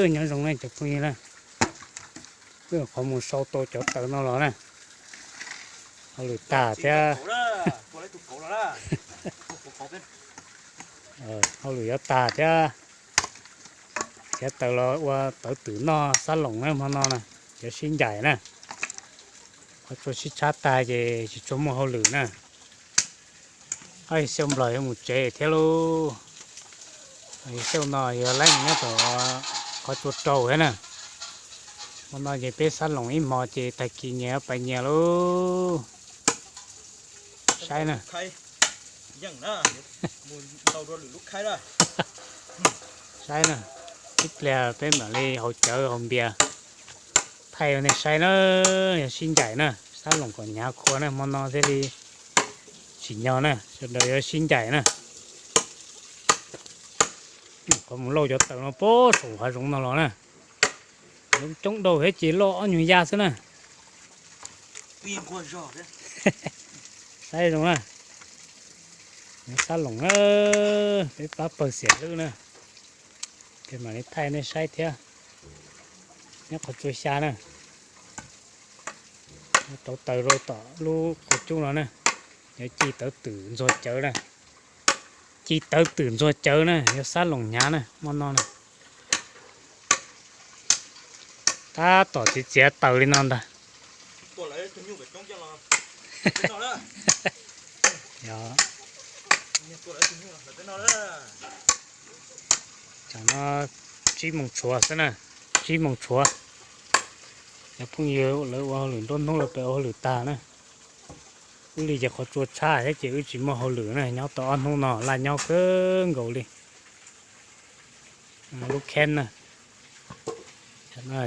Nyob zoo na cov phooj ywg na, wb qhov mus sau tau cov taws no los na, hauj lwm tag thiab, hauj lwm yuav tag thiab, khiav taws los ua tawv twm noj sab loos na hmo no na, yuav sib ncaim na. Qhov tsua sib tshab tag ces tsis tshua muaj hauj lwm na. Xyaum nplog yuav mus tsev thiab lauj. Xyaum no yog leej nyob tom qhov tsua rau thiab na. Hmo no ces peb sab loos ib hmo ces tag kis nyias pais nyias lauj. Saib na, saib na, ib pliag peb mam li haus cawv haus npias thaij rau nej saib na, yog sib ncaim na, sab loos kom hnyav qhua na, hmo no thiaj li tsim nyog na, sawv daws yuav sib ncaim na. Qhov mus lauj cov taws no puag saum hav zoov no los na, coob dau thiab ces loj ob nyuag yaj xwb na. Saib zoo na, sab loos na, peb pab pawg xiam hlwb na, ces mam li thaij nej saib thiab. Nyob qhov tsua xya na, rauv taws rau tom lub qhov cub no na, yuav ci tawv twm ntxuag cawv na, ci tawv twm ntxuag cawv na, yuav sab loos hnyav na hmo no na. Tab tom txiav txiav taws li no ntag. Tam no tsib moos tshuav xwb na, tsib moos tshuav. Cov phooj ywg lawv ua hauj lwm nruab hnub lawv pem ua hauj lwm tag na. Wb li ces qhov tsua tshab thiab ces wb tsis muaj hauj lwm na, nyob tau ob hnub no laj nyob kawg nkaus li. Lub kheeb na,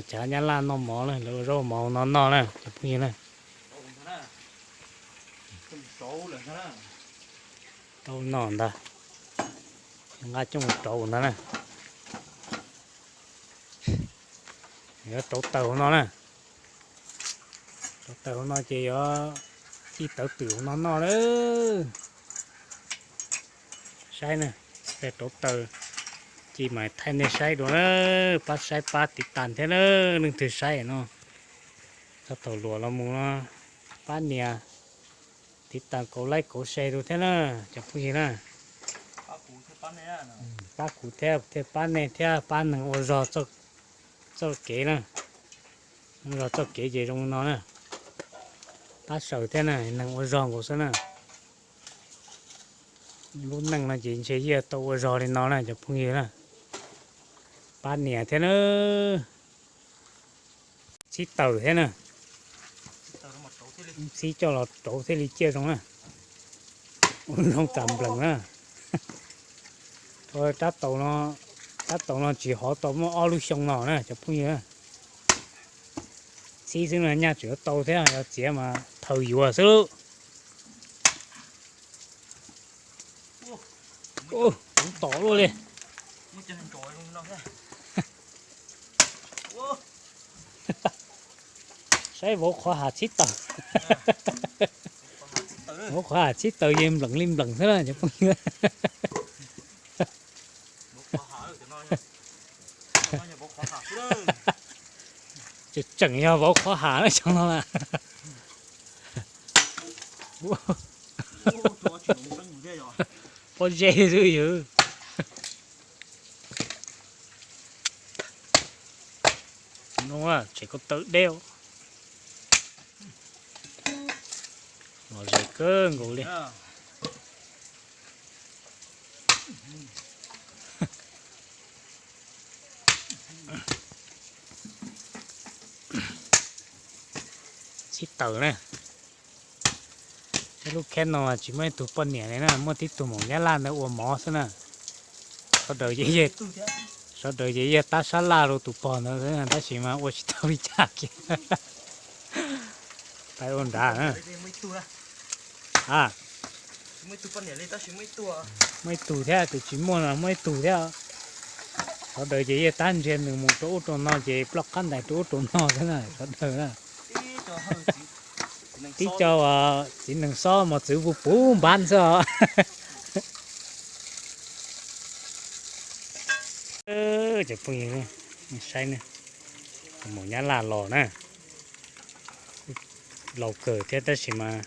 cav nyab laj noj mov na, lawv ua zaub mov no noj na cov phooj ywg na. Tau noj ntag, nqa coj mus rauv ntag na. Yuav rauv taws hauv no na, rauv taws hauv no ces yuav ci tawv twm hauv no noj lawm. Saib na, rauv taws ces mam thaij nej saib dua na, pab saib pab tiv tas thiab na, leej twg saib no txog thaum luam los mus no pab nias tiv tas kauv like kauv share rau thiab na cov phooj ywg na. Pab kuv thiab thiaj pab nej thiab pab neeg ua zog txoj kev na. Ua zog txoj kev ces zoo no na, pab sawv thiab na, neeg ua zog nkaus xwb na. Lub neej no ces ntshe yeej tau ua zog li no na cov phooj ywg na, pab nias thiab na. Txhib taws thiab na, txhib coj los rauv thiaj li ciaj zoo na. Ua zoo tas nplees na. Rab taus no tsis hov tau muaj ob lub xyoo no na cov phooj ywg. Txhib xwb no nyaj tseem yuav tau thiab, yog txiav mas thaws yuav xwb lub. Tom luaj li. Saib vauv qhov ham txhib taws. Vauv qhov ham txhib taws yeej nplees li nplees xwb na cov phooj ywg. Tseem yog vauv qhov ham na xyoo no na. Pob zeb xwb yog. No tseem ko taw deb, lom zem kawg nkaus li. Txhib taws na. Lub kheeb no tsis muaj ib tug poj niam li na, muaj tib tug maum nyab laj ntawd ua mov xwb na. Sawv daws ces, sawv daws ces yeej tab sab laj rau tus pog ntawd xwb tab sis mas ua tsis tau li cas kiag. Pais ua nrad na. A, muaj ib tug thiab, tus tsis muaj no muaj ib tug thiab. Sawv daws ces yeej tab ntsia nws mus rau ub rau no ces ploj qab ntais rau ub rau no xwb na sawv daws na. Tib co txiv nees xob mos txwv puv puv npab xwb os. Cov phooj ywg, Saib ne, tus maum nyab laj los na, laus kawg thiab tab sis mas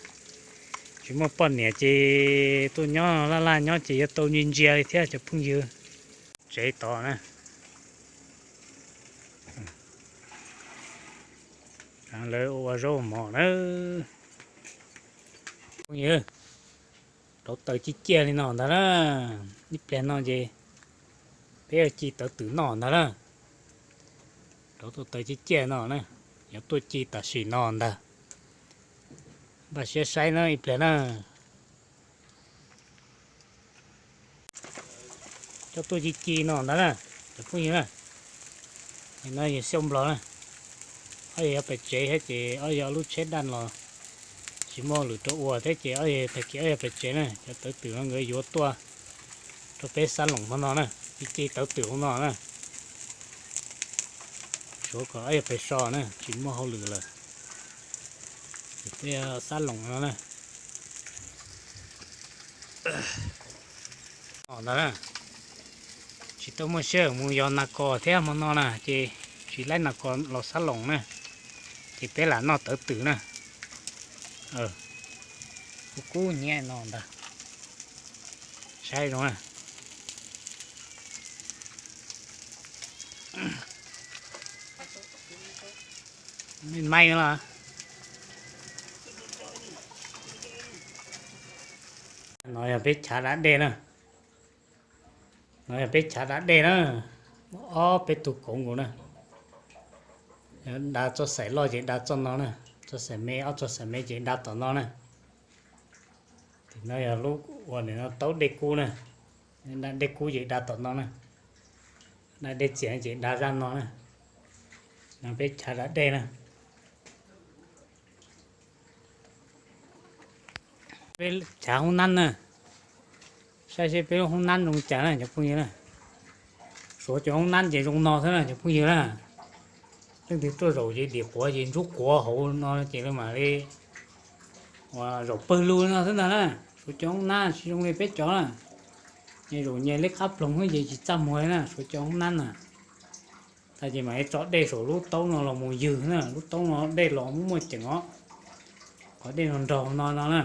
tsis muaj poj niam ces tuaj nyob laj laj nyob ces yuav tau ntsia ntsia li thiab cov phooj ywg. Tsev tod na, lawv ua zaub mov na. Phooj ywg, rauv taws ciaj ciaj li no ntag na. Ib pliag no ces peb yuav ci tawv twm noj ntag na. Rauv tuaj taws ciaj ciaj no na, yuav tuaj ci tam sim no ntag. Npaj siab saib na ib pliag na. Coj tuaj ci ci no ntag na, cov phooj ywg na. No yog Xiauj Nplos na. Ob yog yog pem tsev thiab ces ob yog lub tsheb daj los tsis muaj hauj lwm rau ua thiab ces ob yog tag kis ob yog pem tsev na. Cov tawv twm no nkawd yuav tuaj rau peb xab loos hmo no na, ci ci tawv twm hmo no na. Suav kom ob yog pem so na tsis muaj hauj lwm lawm. Ces peb xab loos no na. Ntawd na, tsis tau muaj sij hawm mus yos nas kos thiab hmo no na ces tsis laib nas kos los xab loos na, ces peb lam noj tawv twm na. Kub kub nyiab no ntag, saib zoo na. Maij los. No yog peb chav da dej na. No yog peb chav da dej na. Ob peb tug kauv nkaus na. Da txoj xaim loj ces da txoj no na, txoj xaim me, ob txoj xaim me ces da tom no na. Tim no yog lub ua no taub dej kub na. Da dej kub ces da tom no na, da dej txias ces da zaj no na. No peb chav da dej na. Peb chav hoob nab na, saib seb peb lub hoob nab zoo cas na cov phooj ywg na. Suav cov hoob nab ces zoo no xwb na cov phooj ywg na. Leej twg tuaj zaum ces dim quav ces ntsuab quav hauv no ces mam li zaum pawg lug no xwb ntag na. Suav cov hoob nab tsis zoo li peb cov na. Nyias zaum nyias leb qab ploog xwb ces tsis txaj muag li na Suav cov hoob nab na. Tag ces mam li tso dej saum lub taub no los mus ywg na, lub taub no dej los muaj muaj ceem os. Qhov dej no nraug no no na,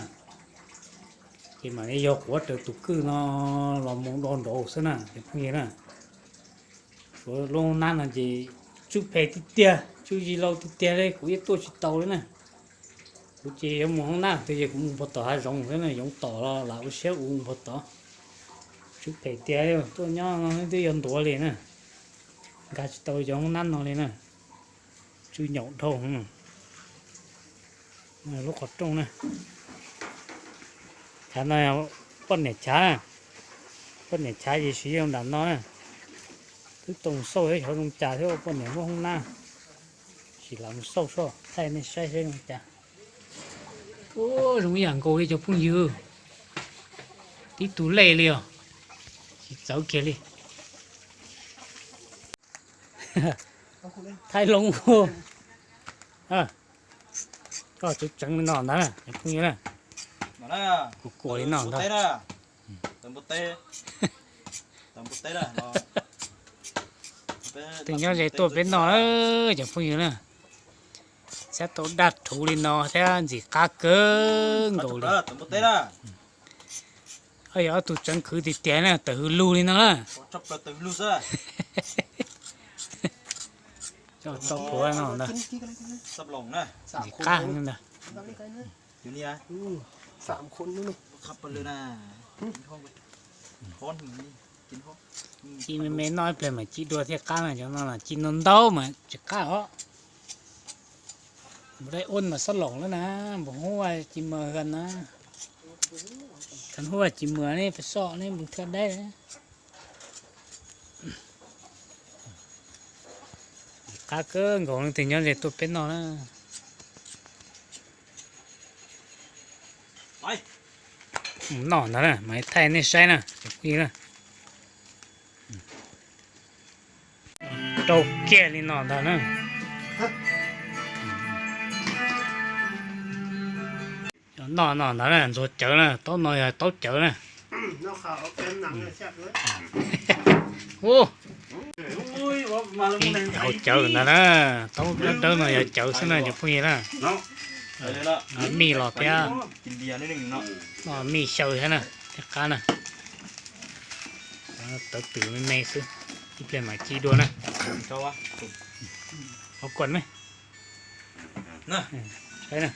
ces mam li yog quav raws tus kwj no los mus do nraud xwb na cov phooj ywg na. Suav lub hoob nab no ces tswj phem tiag tiag, tswj zis laus tiag tiag li, kuv yeej tuaj tsis tau li na. Kuv ces yuav mus hoob nab twg ces kuv mus puag tom hav zoov xwb na, yoov tom los lam ua siab ua mus puag tod. Tswj phem tiag li, tuaj nyob no twb yog ntuav li na, nkag tsis tau cov hoob nab no li na. Tswj nyaum dhau. Lub qhov rooj na. Chav no poj niam chav, poj niam chav ces siv zoo nram no na. Twb tau mus xauj thiab xyov zoo cas thiab ua poj niam muaj hoob nab. Sim lam mus xauj soj thaij nej saib seb zoo cas. Ua zoo ib yam nkaus li cov phooj ywg, tib tug lej li os, tsis txawv kiag li. Thaij loo, koj tseev tseev li no ntag cov phooj ywg na. Kuv kuam li no ntag. Tej nyob ze tuaj peb noj cov phooj ywg na. Xyab tau daj rhuv li no thiab ntxim qab kawg nkaus li. Yog ob tug tseev khwv tiag tiag na, tawm hws lug li no na. Tau pluav no ntag. Ntxim qab ntag. Ci me me noj ib pliag mas ci dua thiaj qab na, cov no los ci ntau ntau mas tsis qab os. Npus dai un mas xob loos lawm na, npus huab ci mas hwm na. Kheev huab ci mas ne pes soj ne npus thiaj dai. Qab kawg nkaus leej twg nyob ze tuaj peb noj na. Mus noj ntag na, mam thaij nej saib na cov phooj ywg na. Rau kiag li no ntag na. Noj no ntag na, ntxuag cawv na, taub no yog taub cawv na. Ub, Ib hauv cawv ntawd na, taub dawb dawb no yog cawv xwb na cov phooj ywg na. Mij los thiab, noj mij xyaw thiab na, thiab qab na. Tawv twm me me xwb, ib pliag mam ci dua na. Ua kuam ne. Saib na.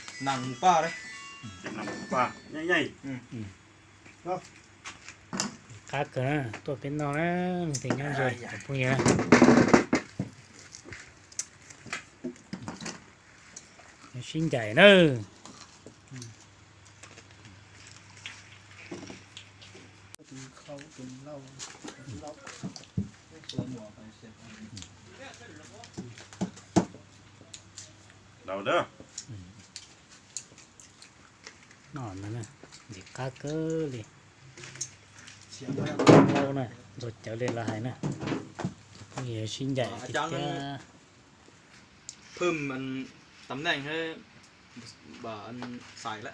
Qab kawg na, tuaj peb noj na, leej twg nyob ze cov phooj ywg na. Sib ncaim na. Noj ntawd na, ntxim qab kawg li. Ntxuag cawv li lawv hais na, sib ncaim tiag tiag. Phwm tam neej hab, xais lawm,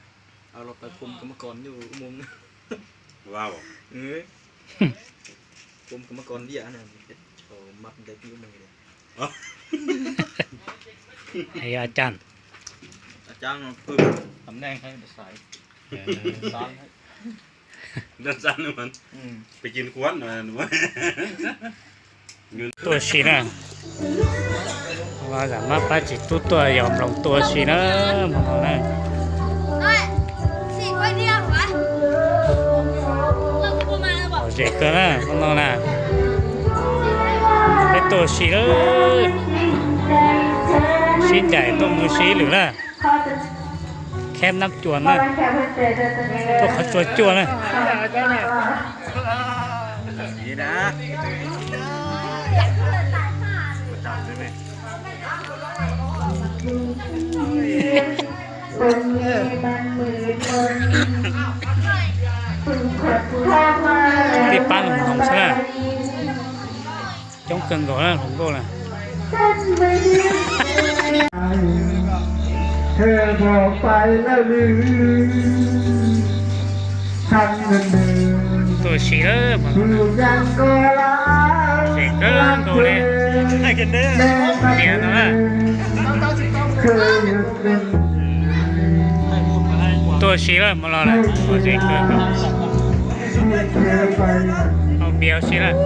los tau phwm kam ma kos nyuj ub moo. Phwm kam ma kos viaj, mat nte pib ub moo. Yog a cag, a cag phwm tam neej hab xais. Tuaj si na, zam mab pab tsis tub tuaj yog mloog tuaj si na, hmo no na. Lom zem kawg na hmo no na. Peb tuaj si lawm, sib ncaim tuaj mus si lwm na. Kheb nab cua na, tuaj qhov tsua cuaj na. Tib pab hluas nkauj xwb na, coob kawg nkaus na hluas nkauj na. Tuaj si lawm, zem kawg nkaus li, niam no na. Tuaj si lawm hmo no na, zem kawg nkaus. Ua npias si lawm.